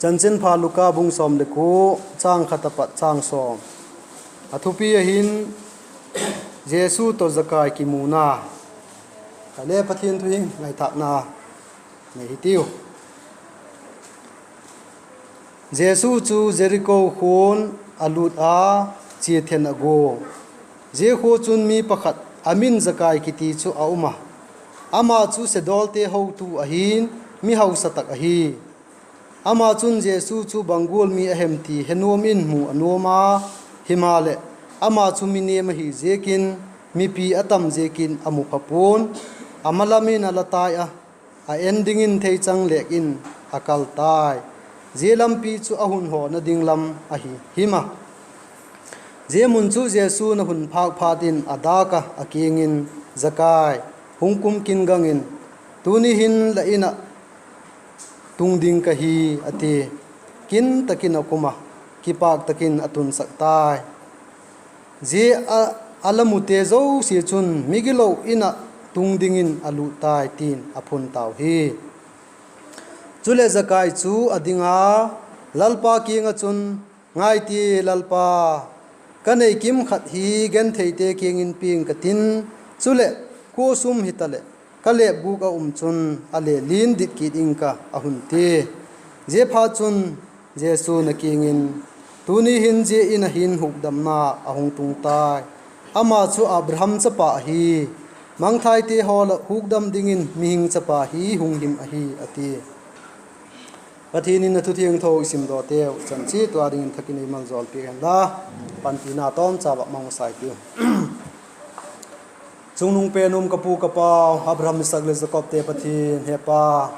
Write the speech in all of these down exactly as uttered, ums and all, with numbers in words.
Chanchinpha Luka bung sawm le kua, châng khat apat châng sawm. A thupi ahin, Jesu tawh Zakai kimuna. Ka le Pathian thu hi ngaithâkna nei hitiu. Jesu chu Jeriko khua'n a lût a, chia then a gua. Zia khua chun mi pakhat a min Zakai kiti chu a um a, ama chu sedawlte hotu ahi'n, mi hausa tak ahi. Ama chun Jesu chu bang gual mi a hem ti he nuam in mu a nuam a, himaleh, ama chu mi nêm ahi ziakin, mipi a tam ziakin a mu pha pua'n; a malam in a la tai a, a en dingin theichang lêk in a kal tai. Zia lampi chu a hun hawna ding lam ahi him a. Zia mun chu Jesu'n a hun phâk phat in a dâk a, a kiang in, Zakai, hung kum kin gang in, tuni hin la In ah tung ding ka hi, a ti. Kin tak in a kum a, kipâk tak in a tunsak tai. Zia a, a la mute zosia chun migilo In ah tung dingin a lût tai, ti'n a phun tau hi. Chuleh Zakai chu a ding a, Lalpa kiang ah chun, Ngai tia, Lalpa, ka nei kim khat hi gentheite kiang in pia'ng ka tin, chuleh, kua sum hitaleh, ka lêp gûk a um chun a le lian dit kit ing ka, a hun tia. Ziaphatchun, Jesu'n a kiang in, Tuni hin zia In ah hin hukdamna a hung tung tai. Ama chu Abraham chapa ahi. Mangthaite haw lah hukdam dingin mihing chapa hi hung him ahi, a ti. Pathian in a thu thiangtho i simdawteu chan chiat ua dingin thak in ei maljawl piak hen la, panpina tawmcha vak mang sai tiu. Chungnung pen um ka pu ka pau Abraham, Isak leh Jakobte Pathian, he Pa,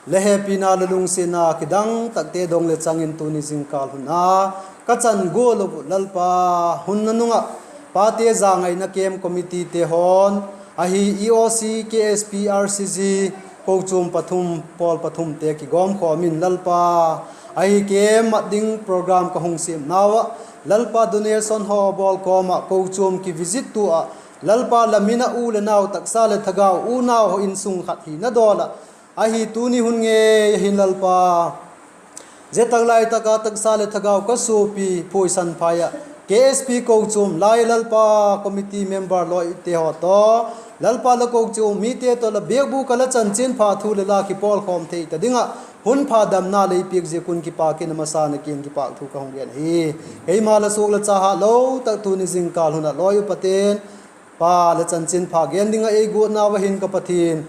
la hepina, la lungsiatna kidang takte dong leh chang in tuni zingkâl hun a ka chan gual uh Lalpa, hun nanung ah pate zangaina camp committeete haw'n, ahi EOC, KSP, RCG, kochuam pathum, pawl pathumte kigawmkhawm in Lalpa, ahi camp mat ding program ka hung siamnau ah, Lalpa, donation haw bawl kawm ah kochuam kivisit tu ah, Lalpa, la min ah u leh nau, taksa leh thagau, unau haw insung khat hina dawl ah, ahi tuni hun ngei ahin Lalpa, zia tak lai tak a taksa leh thagau ka suapi phuaisan phai ah, KSP kochuam lai Lalpa, committee member lawite haw tawh, Lalpa, la kochuam mite tawh la biakbûk ah la chanchinpha thu leh la kipawlkhawm thei ta ding ah hun pha damna lei piak ziak un kipâk in a masa na kiang kipâk thu ka hung gen hi. Keima la suak la cha hâtlo tak tuni zingkâl hun ah lawi upate'n, Pa, la chanchinpha gen ding ah ei guatnau ah hin ka Pathian,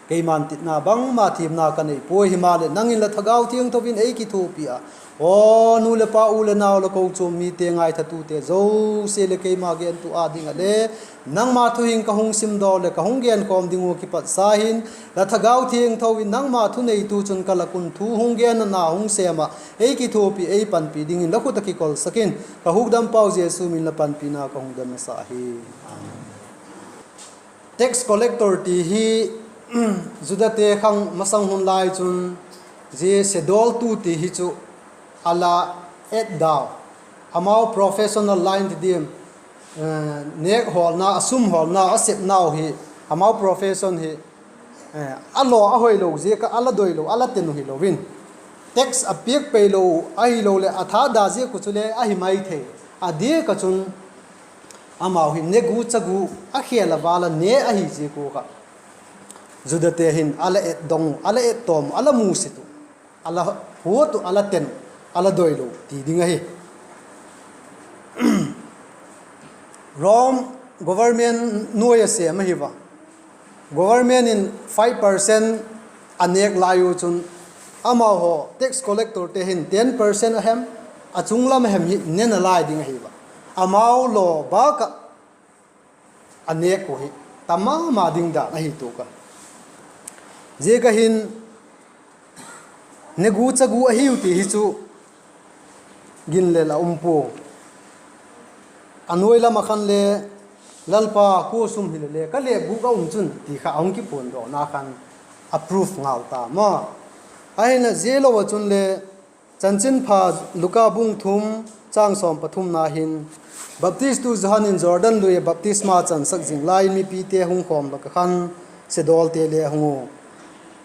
keima'n titna bangma thiamna ka nei puai, himaleh nang in la thagau thiangtho in ei kithuapi a, aw nu leh pa, u leh nau, la kochuam mite, ngaithatute zosia leh keima gentu â ding ah le nangma thu hing ka hung simdaw leh ka hung genkhawm ding ua kipatsa hin, la thagau thiangtho in nangma thuneitu chun ka lak un thu hung genna na hung sêm ah, ei kithuapi, ei panpi dingin la khut ah kikolsak in, ka hukdampau Jesu min la panpina ka hung don masa hi. Tax collector ti hi Judate khang masang hun lai chun zia sedawltu ti hi chu a la et dau, amau professional line ti diam, nêk hawlna, a sum hawlna, a sepnau hi, amau profession hi a law a hoilo ziak ah a la doilo, a la ten uh hilo in, tax a piak peilo ahiloleh a thada ziak uh chule ahi mai thei. A diak ah chun amau hi negu chagu a khêl a val a ne ahi ziak ua kha, Judate hin a la et dong uh, a la et tawm uh, a la musit uh, a la huat uh, a la ten uh, a la doilo ti ding ahi. Rome government nuai a sêm ahi va. Government in five percent a nêk lai u chun, amau haw tax collectorte hin ten percent a hem, a chung lam a hem hi ne nalai ding ahi va. Amau law bâk ah a nêk uh hi tam ma ma ding dan ahi tuak a. Ziak ah hin negu chagu ahiu ti hi chu ginlel a um pua. A nuai lam ah khan le, Lalpa, kua sum hile le ka lêp gûk a um chun, ti kha a hung kipuandawna khan a proof ngal ta maw. Ahinla zia lo ah chun le, Chanchinpha Luka bung thum, châng sawm pathumna hin, Baptistu Johan in Jordan lui ah baptisma chansak zing lai in mipite hung khawm lak ah khan, sedawlte le a hung u.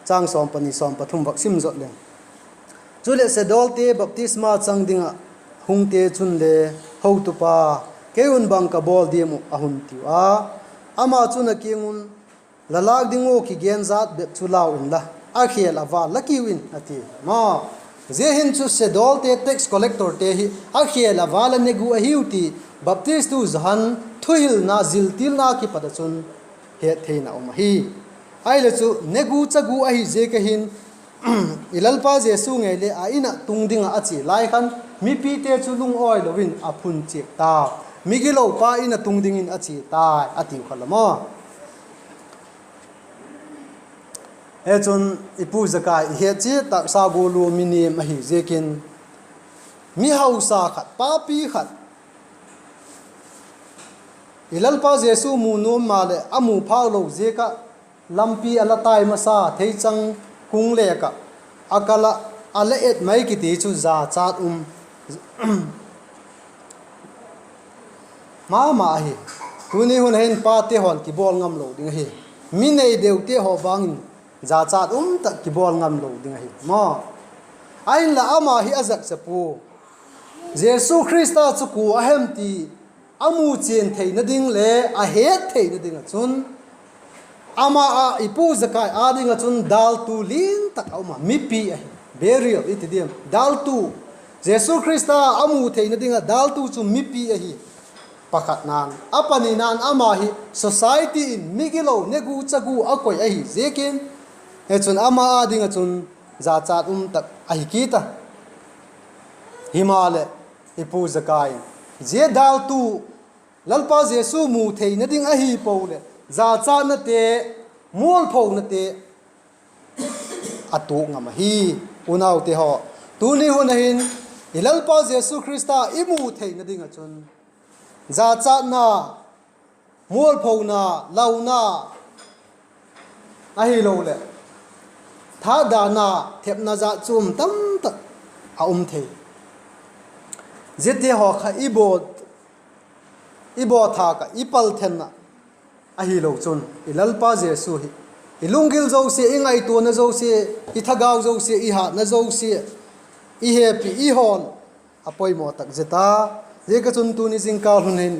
Châng sawm pani, sawm pathum vak sim zot leng. Chuleh, sedawlte baptisma chang ding ah hungte chunle, Hotupa, kei un bang ka bawl diam uh? a hun tiu a. Ama chun a kiang un, La lâk ding ua kigen zat bep chu lau inla, a khêl a vâl la kiu in, a ti. Ma, zia hin chu sedawlte, tax collectorte hi a khêl a vâl a ne gu ahiu ti baptistu Johan thuhilna ziltilna kipat ah chun het theina um ahi. Ahile chu ne gu cha gu ahi ziak a hin, i Lalpa Jesu ngei le a in ah tung ding ah a chia lai khan, mipite chu lungawi lo in a phun chiak ta. Migilopa in ah tung dingin a chia tai, a tiu kha la maw. He chun, i Pu Zakai i het chiat tak sa gual ua mi niam ahi ziakin, mi hausa khat, papi khat, i Lalpa Jesu mu nuam maleh a mu phâk lo ziak ah lampi a la tai masa theichang kung lek ah a kal ah, a la et mai kiti chu jachat um ma ma ahi. Tuni hun ah hin pate haw'n kibawl ngam lo ding ahi. Mi nei deute haw vang in jachat um tak kibawl ngam lo ding ahi maw. Ahinla ama hi a zakcha pua. Jesu Khrista chu kua a hem ti a mu chian theina ding le a het theina ding ah chun, ama ah i Pu Zakai â ding ah chun dâltu lian tak a um a, mipi ahi. Burial i ti diam, dâltu. Jesu Khrista a mu theina ding ah dâltu chu mipi ahi. Pakhatna'n, a panina'n ama hi society in migilo, ne gu cha gu a koi ahi ziakin, he chun ama â ding ah chun jachat um tak ahi kit a. Himaleh, i Pu Zakai in zia dâltu, Lalpa Jesu mu theina ding ahi po leh jachatnate, mualphonate a tuak ngam ahi. Unaute haw, tuni hun ah hin i Lalpa Jesu Khrista i mu theina ding ah chun jachatna, mualphona, launa, ahiloleh thahatdana, thepna jat chuam tamtak a um thei. Ziate haw kha i bawl, i bawl thâk ah i palthenna ahilo chun i Lalpa Jesu hi i lunggil zosia, i ngaituana zosia, i thagau zosia, i hatna zosia, i hepi, i hawl a poimaw tak zet a. Ziaka chun tuni zingkal hun hin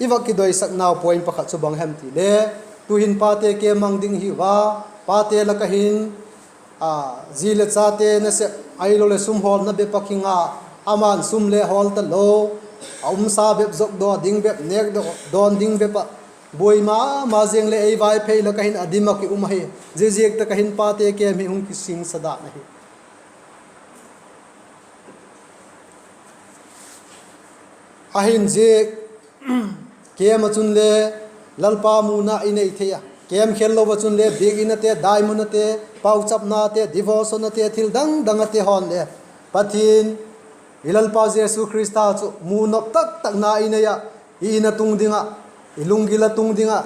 i va kidoisaknau point pakhat chu bang hem ti le, tu'hin pate camp mang ding hiu a, pate lak ah hin, a, zi le chate nasep ahiloleh sum hawlna bep a kinga, ama'n sum le hawl talo, a umsa bep zok daw ding bep, nêk daw, dawn ding bep ah buai ma ma ziang leh ei Vaiphei lak ah hin a dim ah ki um ahi. Ziaziak tak ah hin pate camp hi hung kisingsa dan ahi. Ahin ziak, camp ah chun le Lalpa muna i nei thei a, camp khel lo ah chun le biak in ate, daimun ate, pauchapna ate, devotion ate, thil dang dang ate haw'n le Pathian, i Lalpa Jesu Khrista chu mu nop tak takna i nei ah, i in a tung ding ah, i lunggil a tung ding ah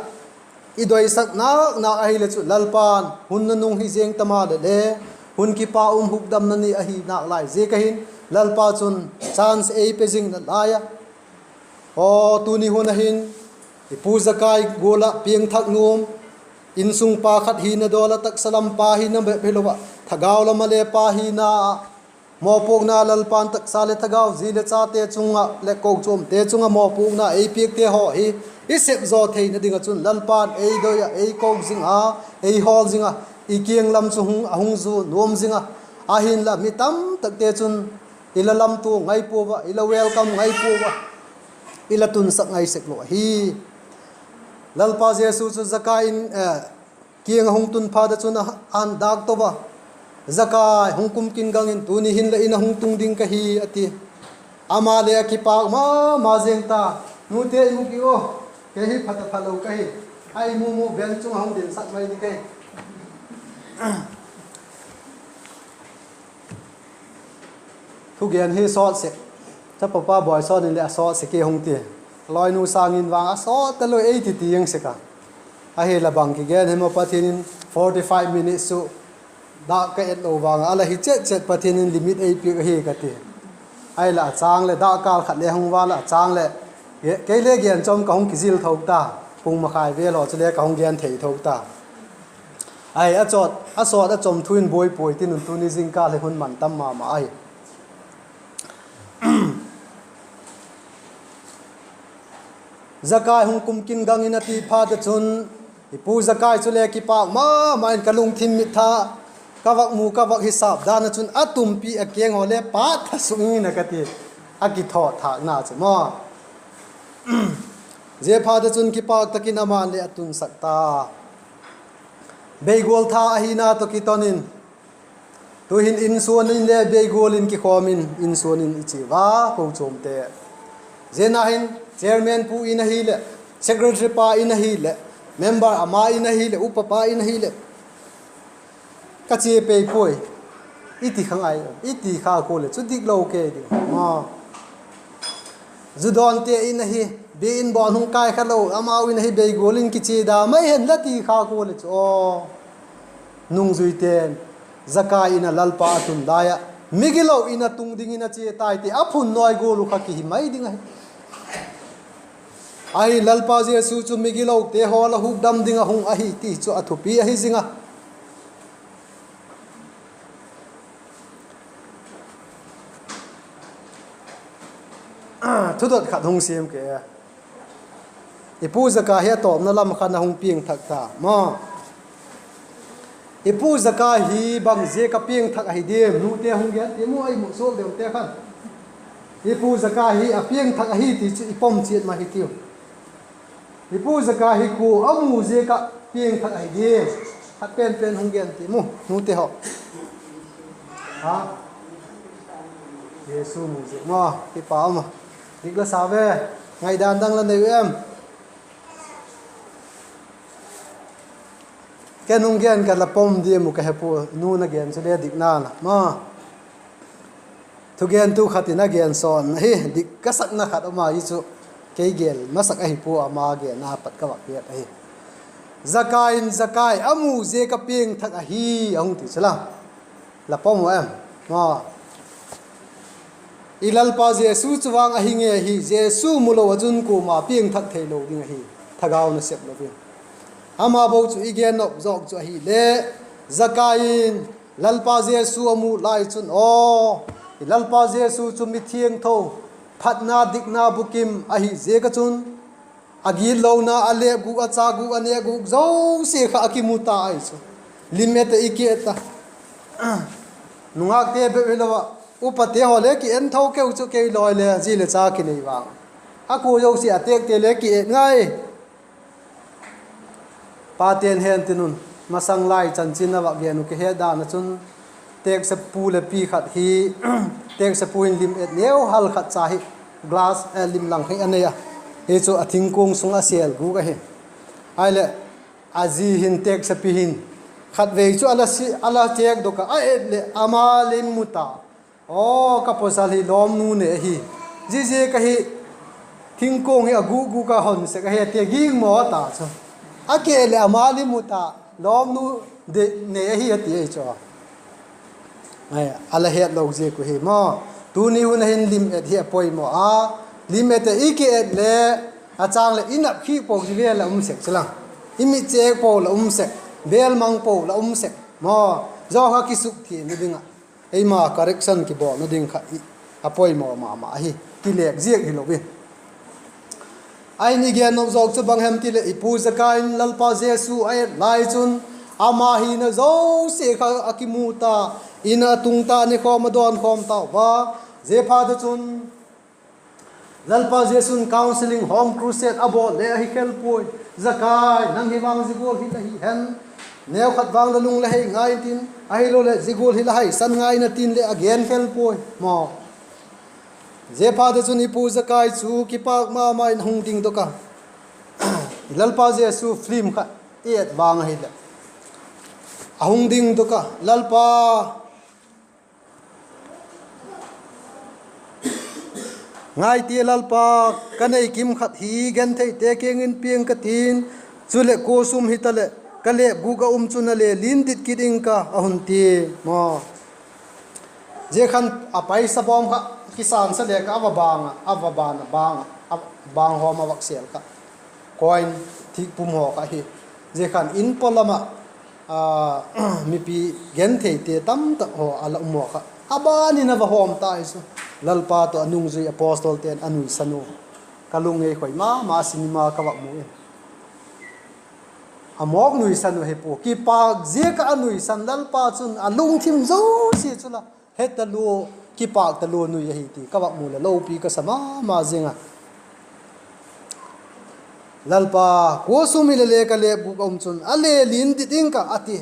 i doisak nak nak ahile chu Lalpa'n hun nanung hi ziang ta maleh le, hun kipak um hukdamna ni ahi nak lai ziak ah hin Lalpa chun chance ei pe zing nalai a. Aw, tuni hun ah hin i Pu Zakai gual ah piangthak nuam, insung pa khat hina dawl ah, taksa lam pa hina bep hilo ah, thagau lam ah le pa hina ah, mawpuakna Lalpa'n taksa leh thagau, zi leh chate chung ah leh kochuamte chung ah mawpuakna ei piakte haw hi i sep zaw theina ding ah chun Lalpa'n ei doi ah, ei ko zing a, ei hawl zing a, i kiang lam chu hung, a hung zu nuam zing a. Ahinla mi tamtakte chun i la lamtuak ngai pua a, i la welcome ngai pua a, i la tunsak ngai sek lo ahi. Lalpa Jesu chu Zakai in, eh, kiang ah hung tun phat ah chun a, a'n dâk to a, Zakai, hung kum kin gang in, tuni hin leh in ah hung tung ding ka hi, a ti. Ama le a kipâk ma ma ziang ta. Nute i mu ki aw, kei hi pha ta phalo ka hi. Ai mu mu, ben chung ah hung dinsak mai di kei. Thugen hi sawt sek. Chapa pa Boisawn in le a sawt sek e hung ti. Lawinu sâng in vang a sawt talo ei ti ti ang sek a. Ahi la bang kigen hem a, Pathian in forty five minutes chu dâk ka et lo vang a la hi chet chet, Pathian in limit ei piak ahi ka ti. Ahi la a châng leh dâk kâl khat le hung val a, a châng leh kei le gen chawm ka hung kizil tho ta. Pung makhai vel haw chu le ka hung gen thei tho ta. Ai, a sawt a chawm thu in buai puai tin un, tuni zingkal hi hun man tam ma ma ahi. Zakai hung kum kin gang in a ti phat ah chun, i pu Zakai chule kipâk ma ma in, ka lungthim mit tha, ka vak mu ka vak hisap dan ah chun a tumpi a keng haw le pât tha suk in a ka ti, a kithaw thâkna chu maw. Zia phat ah chun kipâk tak in ama'n le a tunsak ta. Beigual tha ahina tawh kiton in, tu'hin insuan in le beigual in kikhawm in, insuan in i chia ua, kochuamte. Zia na hin chairman pu in ahileh, secretary pa in ahileh, member ama in ahileh, upa pa in ahileh, ka chia pei puai, i ti kha ngai, i ti kha kua leh chu diklo kei ding a. Zu dawnte in ahi, bia in bawn hung kai kha lo, amau in ahi, beigual in kichia da mai hen la ti kha kua leh chu aw, nungzuite'n Zakai in a Lalpa a tun lai ah, migilo in a tung dingin a chia tai ti a phun nawi gual uh kha kihi mai ding ahi. Ahi, Lalpa Jesu chu migilote hawl a hukdam ding a hung ahi ti chu a thupi ahi zing a. Thudot khat hung siam ke. I pu Zakai hi a tawpna lam khan a hung piangthak ta maw. I pu Zakai hi bang ziak a piangthak ahi diam, nute hung gen ti mu, ei mu suak deute khan. I pu Zakai hi a piangthak ahi ti chu i pom chiat ma hitiu. I pu Zakai hi kua a mu ziak ah piangthak ahi diam, khat pen pen hung gen ti mu, nute haw. Ha? Jesu mu ziak maw, kipak um a. Dik la sa ve, ngaidan dang la nei em? Ken hung gen ka la pom diam uh ka he pua, nu'n a gen chu le dik na la maw. Thugentu khat in a gen sawn ahi, dik ka sakna khat um a, hi chu kei gel masak ahi pua, ama genna pat ka vak het ahi. Zakai in Zakai a mu ziak a piangthak ahi, a hung ti chu la. La pom uh em? I Lalpa Jesu chu vang ahi nge hi, Jesu mulo ah chun kuama piangthak theilo ding ahi, thagau nasep lo in. Ama bo chu i gen nop zawk chu ahileh, Zakai in Lalpa Jesu a mu lai chun aw, i Lalpa Jesu chu mithiangtho, phatna dikna bukim ahi ziak ah chun, a gitlona, a lêp gûk, a châk gûk, a nêk gûk zosia kha a kimu ta ahi chu. Lim et ah i ki et a. Nungâkte bep hilo ah, upate haw le ki en tho keu chu, kei lawi le zi le cha kinei vang. A kua zosia a têkte le ki et ngai. Pate'n hen tin un, masang lai chanchin a vak gen uh ka het dan ah chun, têksapu leh pi khat hi, têksapu in lim et neu hal khat cha hi, glass, lim lang hi a nei a. Hi chu a thingkuang sung a sêl gûk ahi. Ahileh, a zi hin, têksapi hin, khatvei chu a la têkdok ah, a et leh ama lim mu ta. Aw, ka pawsal hi lawmnu nei ahi. Ziaziak ahi, thingkuang hi a gûk gûk a hon sek ahi, a ti a, gingmaw ta chu. A ki et leh ama lim mu ta, lawmnu nei ahi a ti ahi chu. A la hetlo ziak uh hi maw. Tuni hun a hin lim et hi a poimaw a. Lim et ah i ki et le, a châng leh i nap khik po hi vel la um sek chu la. I mit chêk po la um sek, bêl mang po la um sek maw. Zia kha kisukthina ding ah, eima correction kibawlna ding kha a poimaw ma ma ahi, kilêk ziak hilo in. Ahin i gen nop zawk chu bang hem ti leh, i pu Zakai in Lalpa Jesu a et lai chun, ama hina zosia kha a kimu ta, in a tung ta, nikhawm a dawnkhawm tau a. Ziaphat ah chun Lalpa Jesu'n counselling, home crusade a bawl le ahi khel puai. Zakai, nang hi vang zia gual hi la hi hen, neukhat vang la lung la hei ngai intin, ahiloleh zia gual hi la haisan ngai in a tin leh a gen khel puai maw. Ziaphat ah chun i pu Zakai chu kipâk ma ma in hung dingdok a. I Lalpa Jesu film kha i et vang ahileh, a hung dingdok a, Lalpa, ngai ti Lalpa, ka nei kim khat hi gentheite kiang in piang ka tin, chuleh kua sum hitaleh ka lêp gûk ah um chun a le lin dit kit ing ka, a hun ti maw. Zia khan a paisa bawm kha kisânsa le kha a va bâng a, a va bâng a, bâng a, bâng hawm a vak sêl kha, coin thîk pum haw kha hi. Zia khan in paw lam ah a, mipi gentheite tamtak haw a la um haw kha, a ban in a va hawm ta hi chu. Lalpa tawh a nungzui apostleten a nuisan u, ka lung ei khoi ma ma, cinema ka vak mu in. A mawk nuisan u hi pua, kipâk ziak ah a nuisan, Lalpa chun a lungthim zosia chu la, he talua, kipâk talua nui ahi ti ka vak mu leh lopi ka sa ma ma zing a. Lalpa, kua sung hile le ka lep gûk a um chun a le lin dit ing ka, a ti.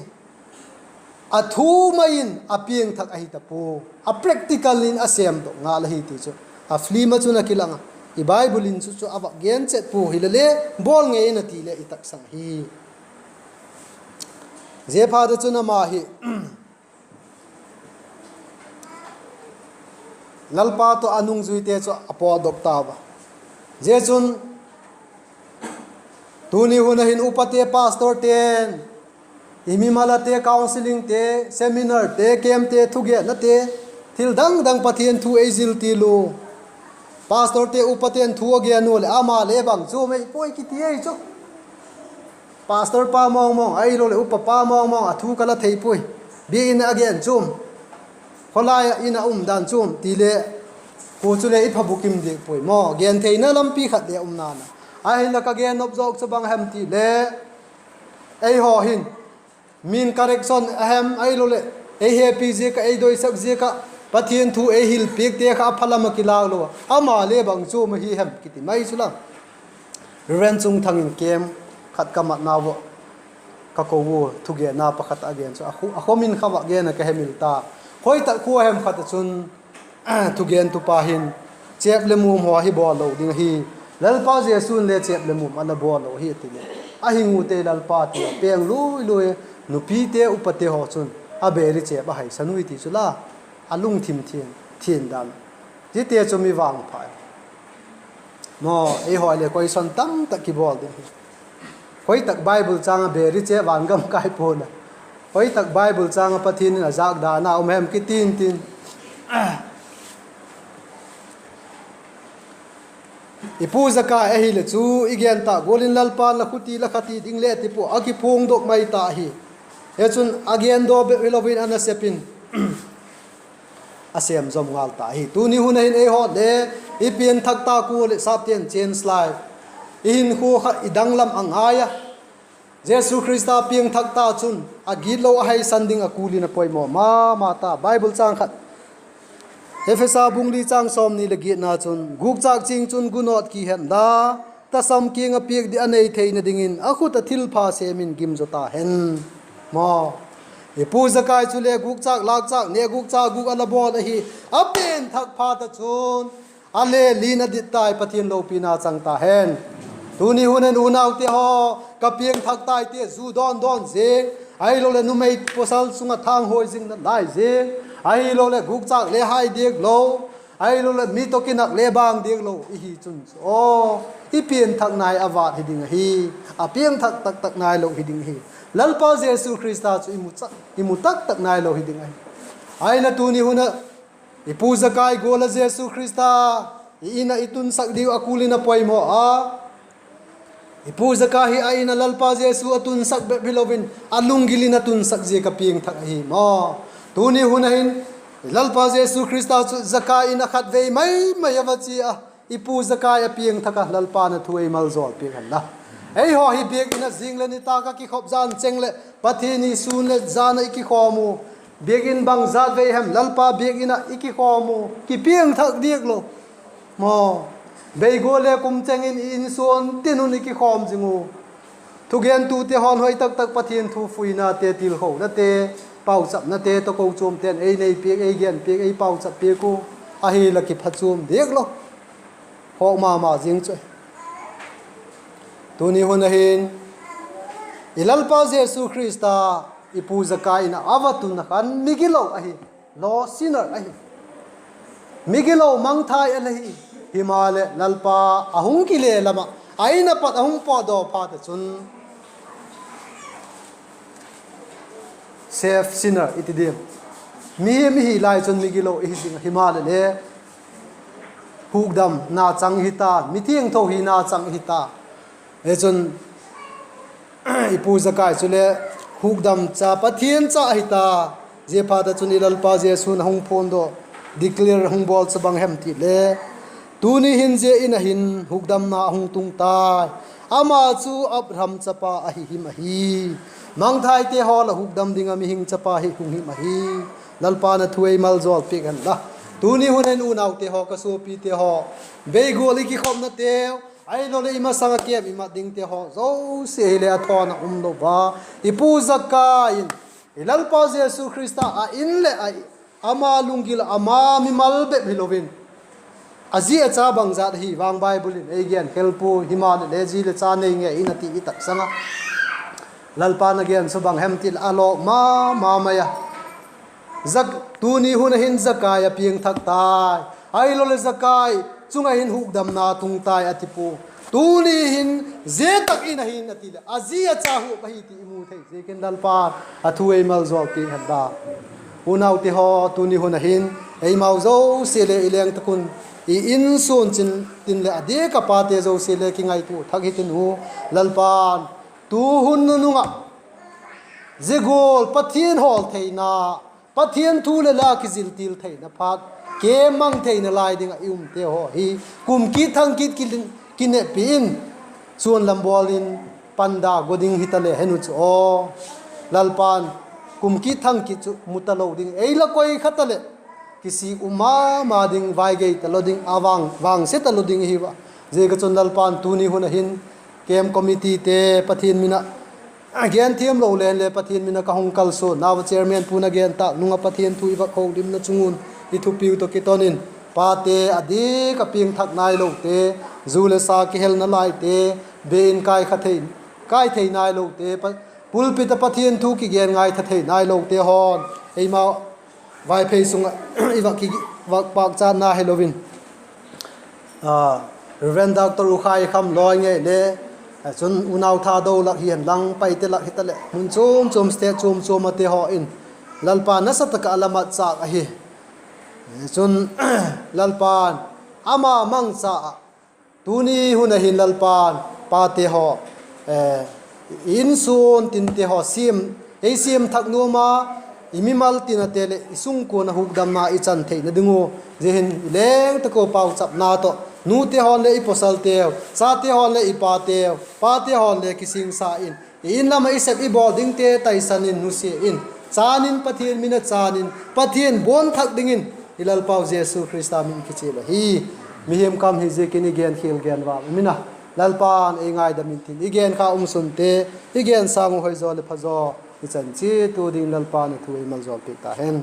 A thu mai in a piangthak ahi ta pua, a practical in a sêmdok ngal ahi ti chu a film ah chun a kilang a. I Bible in chu chu a vak gen chet pua, hile le bawl ngei in a ti leh i taksang hi. Ziaphat a chun ama hi Lalpa tawh a nungzuite chu a pawtdok tau a. Zia chun tuni hun ah hin upate, pastorte'n i mimal ate, counselingte, seminarte, campte, thugennate, thil dang dang Pathian thu ei zil til u. Pastorte, upate'n thu a gen u leh ama le bang chuam ei puai kiti ei chu. Pastor pa mawngmawng ahiloleh upa pa mawngmawng a thu ka la thei puai, biak in a gen chuam, khawlai ah in a um dan chuam ti le, kua chule i phabukim diak puai maw, gentheina lampi khat le um na'n a. Ahinla ka gen nop zawk chu bang hem ti le, eihaw hin min correction a hem ahiloleh ei hepi ziak ah, ei doisak ziak ah Pathian thu ei hilpiakte kha a phalam ah kilâk lo a, ama le bang chuam ahi hem kiti mai chu la. Reverend Chungthang in camp khat ka matnau ah ka ko ua, thugenna pakhat a gen chu, a khaw min kha vak gen a ka hemil ta. Khoi tak khua hem khat ah chun thugentupa hin, chêp le mum haw hi bawl lo ding ahi, Lalpa Jesu'n le chêp le mum a la bawl lo ahi, a ti leh, a hing ute Lalpa ti a peng lui lui, nupite upate haw chun a bêl i chêp a haisan ui ti chu la, a lungthim thian dan. Ziate chu mi vangpha maw, eihaw le question tamtak kibawl ding hi. Khoi tak Bible châng ah bêl i chêp van gam kai pua'n a, khoi tak Bible châng ah Pathian in a zâk dan a um hem kitin tin. I pu Zakai ahileh chu i gen tak gual in Lalpa'n la khuti la khati ding le ti pua, a kiphuangdok mai ta hi. Hichun a gen daw bep hilo in a nasep in a sêm zom ngal ta hi. Tuni hun ah hin eihaw le i pianthak tak ua leh sapte'n chance lai, i hinkhua kha i danglam a ngai a, Jesu Khrista piangthak ta chun a gitlo a haisan ding a kul in a poimaw ma ma ta. Bible châng khat, Ephesa bung li châng sawmni leh giatna chun, gukchâk ching chun gunawt ki hen la, tasam kiang ah piak ding a nei theina dingin a khut ah thilpha sêm in gim zaw ta hen. Maw, i pu Zakai chule gukchâk lâkchâk, nêk gukchâk guk a la bawl ahi, a pianthak phat ah chun a le lin a dit tai, Pathian lopina chang ta hen. Tuni hun in unaute haw, ka piangthak tai ti zu dawn dawn zing, ahiloleh numei pawsal sung ah thanghuai zingna lai zing, ahiloleh gukchâk le hai diak lo, ahiloleh mi tawh kinak le bang diak lo i hi chun chu aw, i pianthak nai a vât hi ding ahi, a piangthak tak tak nailo hi ding ahi. Lalpa Jesu Khrista chu i mu tak tak nailo hi ding ahi. Ahinla tuni hun ah i pu Zakai gual ah Jesu Khrista i in ah i tunsak diu a kul in a poimaw a. I pu Zakai hi a in ah Lalpa Jesu a tunsak bep hilo in a lunggil in a tunsak ziak a piangthak ahi maw. Tuni hun ah hin Lalpa Jesu Khrista chu Zakai in ah khatvei mai mai a va chia a, i pu Zakai a piangthak a, Lalpa'n a thu ei maljawl piak hen la. Eihaw hi biakin ah zing leh nitâk a kikhop jan cheng leh Pathian i sûn leh jan ah i kikhawm u, biakin bangzat vei hem Lalpa biakin ah i kikhawm u, kipiangthak diak lo maw. Beigual le kum cheng in i insuan tin un i kikhawm zing u. Thugentute haw'n hoi tak tak Pathian thu fuinate, tilkhonate, pauchapnate tawh kochuamte'n ei nei piak, ei gen piak, ei pauchap piak u, ahi la kiphachuam diak lo. Khawk ma ma zing chu. Tuni hun ah hin i Lalpa Jesu Khrista i pu Zakai in ah a va tun ah khan migilo ahi, lost sinner ahi. Migilo mangthai a la hi. Himaleh Lalpa a hung kile lam ah a in ah pat a hung pawtdaw phat ah chun saved sinner i ti diam, mihing i hi lai chun migilo i hi ding, himaleh le hukdamna chang i hi ta, mithiangtho hina chang i hi ta. Hichun i pu Zakai chule hukdam cha, Pathian cha ahi ta. Ziaphat ah chun i Lalpa Jesu'n a hung phuandaw, declare hung bawl chu bang hem ti le, tuni hin zia In ah hin hukdamna a hung tung tai. Ama chu Abraham chapa ahi him ahi. Mangthaite haw la hukdam ding ah mihing chapa hi hung him ahi. Lalpa'n a thu ei maljawl piak hen la. Tuni hun hin unaute haw, ka suapite haw, beigual i kikhopnateu, ahiloleh i masang ah kêm i mat dingte haw zosia hileh a thawn a um lo a, i pu Zakai in, i Lalpa Jesu Khrista a In leh a, ama lunggil, ama mimal bep hilo in, a zi a cha bangzat ahi vang Bible in ei gen khel pua, himaleh le zi leh cha nei ngei in a ti i tak sâng ah, Lalpa'n a gen chu bang hem ti leh a lawk ma ma mai a. Zak-, tuni hun ah hin Zakai a piangthak tai, ahiloleh Zakai chung ah hin hukdamna tung tai a ti pua. Tuni hin zia tak In ah hin a ti leh a zi a cha huap ahi ti i mu thei ziakin Lalpa'n a thu ei maljawl piak hen la. Unaute haw, tuni hun ah hin eimau zosia leh i leng tak un, i In suan chin tin leh a diak a pate zosia le kingaitua thak hitin u. Lalpa'n tu hun nunung ah zia gual Pathian hawl theina, Pathian thu leh la kizil til theina phat, kêm mang theina lai ding ah i umte haw hi, kum kit thang kit ki-, kineppi in, chuan lam bawl in, panda gua ding hita le hen u chu aw, Lalpa'n kum kit thang kit chu mu talo ding, ei la koi kha ta leh kisik um ma ma ding, vai gei talo ding, a vang, vangse talo ding ahi a. Ziak ah chun Lalpa'n tuni hun ah hin camp committeete Pathian min ah, a gen thiam lo leng le Pathian min ah ka hung kalsuan nau a, chairman pu'n a gen tâk nung ah Pathian thu i vak holimna chung un i thupiu tawh kiton in, pate a diak a piangthak nailote, zu leh sa kihelna laite, be in kai kha thei, kai thei nailote, pa-, pulpit ah Pathian thu kigen ngaitha thei nailote haw'n, eima Vaiphei sung ah i vak ki, vak pâkchatna hilo in, Reverend Doctor U Khai Kham lawi ngei le, chun unau Thado lak hi hen lang, Paite lak hita leh mun chuam chuam, state chuam chuam ate haw in, Lalpa nasa tak ah la matchâk ahi. Chun Lalpa'n ama mangcha ah, tuni hun ah hin Lalpa'n pate haw, i insuan tinte haw siam, ei siam thak nuam a, i mimal tinate leh i sungkuan ah hukdamna i chan theina ding ua, zia hin i leng tak ua pauchapna tawh, nute haw'n le i pawsalteu, chate haw'n le i pateu, pate haw'n le kisingsa in, i In lam ah i sep i bawl dingte taisan in, nusia in, chân in, Pathian min ah chân in, Pathian buan thak dingin, i Lalpau Jesu Khrista min kichial ahi. Mihing kam hi ziakin i genkhial gen vang um in a, Lalpa'n ei ngaidam intin, i gen kha um sunte, i gen sâng uh hoi zaw leh pha zaw i chan chiat u ding Lalpa'n a thu ei maljawl piak ta hen.